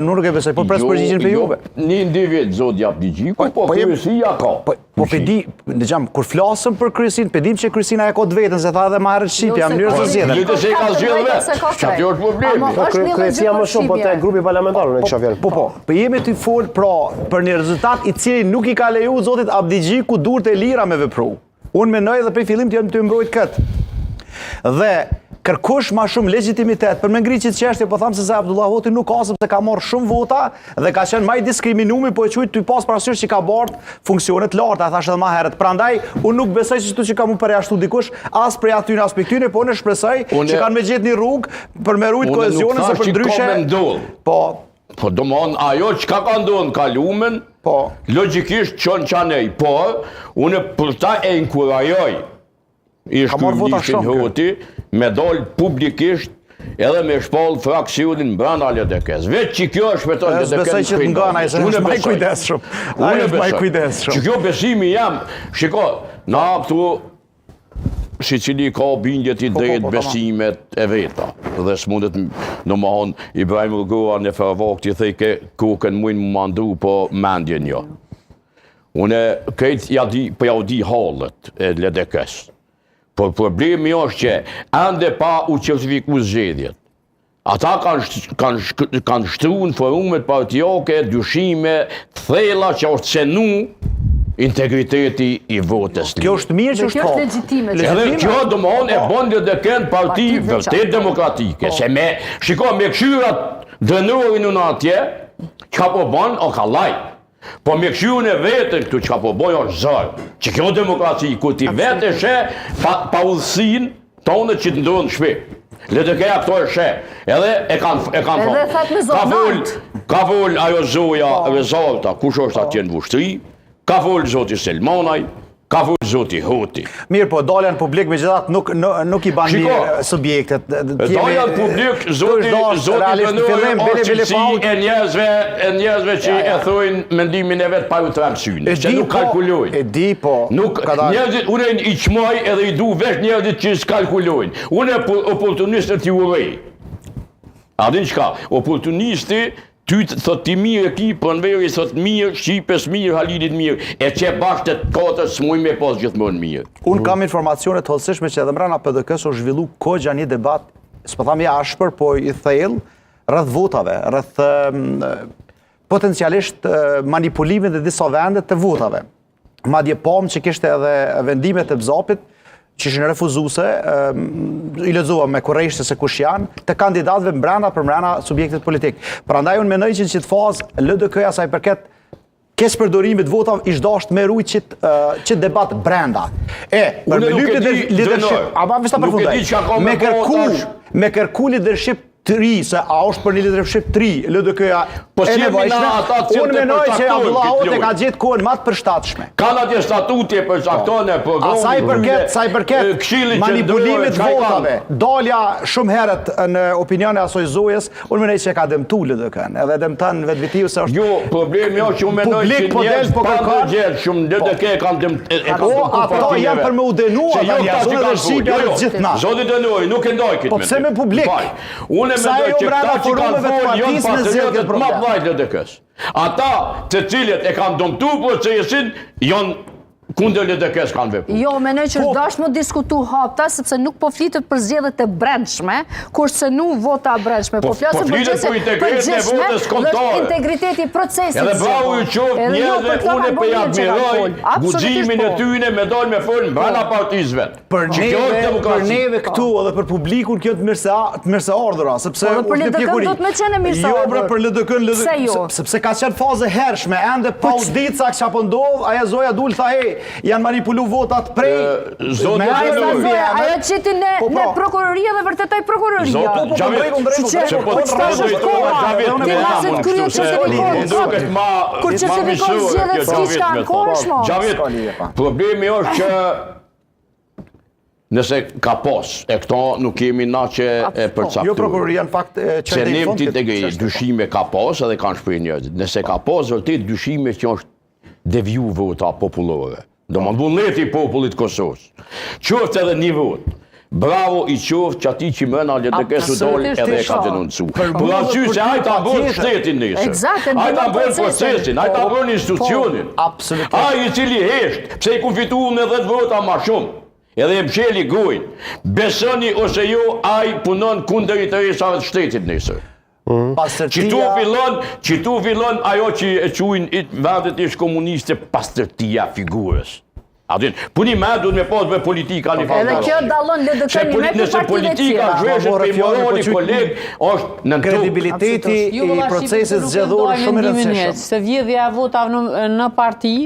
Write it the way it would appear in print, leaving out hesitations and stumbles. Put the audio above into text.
Nuk e besoj, po pres jo, përgjigjen prej jo, juve. Një individ, zoti Abdixhiku, po, po, po kryesia ka. Po, po pe di, dëgjam, kur flasëm për kryesinë, pe dim që kryesina e ka të vetën, se tha edhe ma herët Shqipja, jo, mënyrën së zgjedhjes. Jo, se ka zgjedhë vetë, që aty është problemi. Po, kryesia më shumë, po te grupi parlamentar, në kisha fjalën. Po, po, po jemi tu folë, pra, për një rezultat i cili nuk i ka leju zotit Abdixhiku durt e lira me vepru. Unë mendoj dhe prej fillimit jam tu mbrojt këtë. Dhe kërkush ma shumë legjitimitet për me ngrit qit çështje, po tham se se Abdullah Hoti nuk ka sepse ka marrë shumë vota dhe ka qenë ma i diskriminumi, po e quaj tu pas parasysh që ka bart funksione të larta, e thashë edhe ma herët. Prandaj unë nuk besoj që që ka mu përjashtu dikush as prej atyne as prej këtyne, po unë shpresoj që kanë me gjetë një rrugë për me rujt kohezionin se përndryshe. Po, Po domethonë, ajo çka ka ndodhë në kalumen, po. logjikisht çon qanej, por, unë për ta e inkurajoj, ish kryeministrin Hoti, me dol publikisht edhe me shpall fraksionin brenda LDK-s. Veç që kjo e shpëton LDK-n. Besoj që të nga ai se është më i kujdesshëm. Ai është më i kujdesshëm. Që kjo besimi jem, shiko, na këtu Secili ka bindjet, i po, po, drejt, po, besimet e veta. Dhe s'mundet, domethonë, Ibrahim Rugova në farë vakti thojke kokën mujnë me ma ndrru, po mendjen jo. Unë krejt ja di, po jau di hallet e LDK-s. Por problemi është që ende pa u certifiku zgjedhjet. Ata kanë kanë kanë shtru në forumet partiake dyshime të thella që është cenu integriteti i votës. Kjo është mirë që është hap. Legjitime. Edhe kjo domethonë e po. bën LDK-n parti vërtet demokratike, po. se me shiko me kqyr atë Drenorin unë atje, çka po bën o kallaj. Po me kqyr unë veten këtu çka po boj është zor. Që kjo demokraci ku ti vetë e sheh pa, paudhësinë tonë që të ndodh në shtëpi. LDK-ja këto e sheh. Edhe e kanë e kanë thonë. Edhe Ka fol, ka fol ajo zoja po. Rezalta, kush është atje në Vushtrri? Ka fol zoti Selmanaj, Ka fol zoti Hoti. Mirë, po dalja në publik megjithatë nuk nuk i ban mirë subjektet. Dalja në publik zoti zoti Drenori është cilësi e njerëzve e njerëzve që e thojnë mendimin e vet pa ju tremb syni, që nuk po, kalkulojnë. E di po. Nuk njerëzit unë i çmoj edhe i du veç njerëzit që s'kalkulojnë. Unë oportunistët i urrej. A din çka? Oportunisti Ty të thot ti mirë e ki, Pranveri thot mirë, Shqipes mirë, Halilit mirë, e qe bashkë të katërt s'mujnë me pas gjithmonë mirë. Unë kam informacione të hollësishme që edhe mbrana PDK-së u zhvillu kogja një debat, s'po tham i ashpër, po i thellë, rreth votave, rreth potencialisht manipulimit në disa vende të votave. Madje pamë që kishte edhe vendimet e BZAP-it, që ishin refuzuese, i lexova me kurreshtje se kush janë, të kandidatëve mbrenda për mbrenda subjektit politik. Prandaj unë mendoj që në qit fazë LDK-ja sa i përket keqpërdorimit votave ish dasht me rujt qit qit debat brenda. E, për me lyp leadership, ama veç ta përfundoj. Me kërku, me kërku leadership të ri, se a është për një leadership të ri, LDK-ja po e nevojshme, unë mendoj që Abdullah Hoti ka gjetë kohën ma të përshtatshme. Kanë atje statuti e përcakton e programi. A sa i përket, sa i përket manipulimit votave, dalja shumë herët në opinion e asoj zojës, unë mendoj që e ka dëmtu LDK-n, edhe dëmton vetvetiu se është... Jo, problemi është që unë mendoj që po njerëz po pa ndërgjegjshëm në LDK e kanë dëmtu e kanë po, dëmtu ato janë për me u dënu, ata jo janë zonë dhe Shqipja jo, jo. gjithë na. Zoti Drenori, nuk e ndaj këtë Po pse me publik? Unë e mendoj që këta që kanë fol janë patriotët ma të mëdhenj të LDK-së. Ata të cilët e kanë dëmtu procesin janë kundër LDK-së kanë vepru. Jo, mendoj që është po. dashtë me diskutu hapta, sepse nuk po flitet për zgjedhjet e brendshme, kur cenu vota e brendshme, po, po flasim po për procesin e përgjithshme, dhe integriteti i procesit Edhe bravo ju qoftë jo, njerëzve, unë po e admiroj guximin e po. tyne me dalë me folë mbrana po. partisë vet. Për neve, për neve këtu edhe për publikun kjo të mirëse të mirëseardhura, sepse po, për LDK do të me qenë mirëseardhur. Jo, bre për LDK-n, LDK, jo? sepse ka qenë fazë e hershme, ende pa u ditë sa çka po ndodh, ajo zoja dul tha hey, janë manipulu votat prej. Zoti me ajo zoja, ajo qiti në po, në prokurori dhe vërtetoi prokuroria. Po po po rregull rregull. Se po të tash koha, ti mos të krye certifikon. Kur certifikon zgjedhjet s'ki çka ankohesh mo. Problemi është që Nëse ka pas, e këto nuk jemi na që e përcaktojmë. Jo prokuroria në fakt që dhe i fund këtë dyshime ka pas edhe kanë shpreh njerëzit. Nëse ka pas vërtet dyshime që është deviju vota popullore. Domethënë vullneti i popullit Kosovës. Qoftë edhe një votë. Bravo i qoftë qatij që mrena LDK-së u dol edhe e ka denoncu. Për arsye se ai ta mbron shtetin nesër. Ai ta mbron procesin, ai ta mbron po. institucionin. Absolutisht. Ai i cili hesht, pse i kum fitu me 10 vota ma shumë. Edhe e msheli gojën. Besoni ose jo, ai punon kundër interesave të shtetit nesër. Pastërtia... Qitu fillon, qitu fillon ajo që e quajnë vendet ish komuniste pastërtia e figurës. A din, puni me duhet me pas me politika një Edhe kjo dallon LDK një me për partitë e tjera. Politika zhveshet prej morali koleg është në Kredibiliteti i procesit zgjedhor shumë i rëndësishëm. Se vjedhja e votave në parti.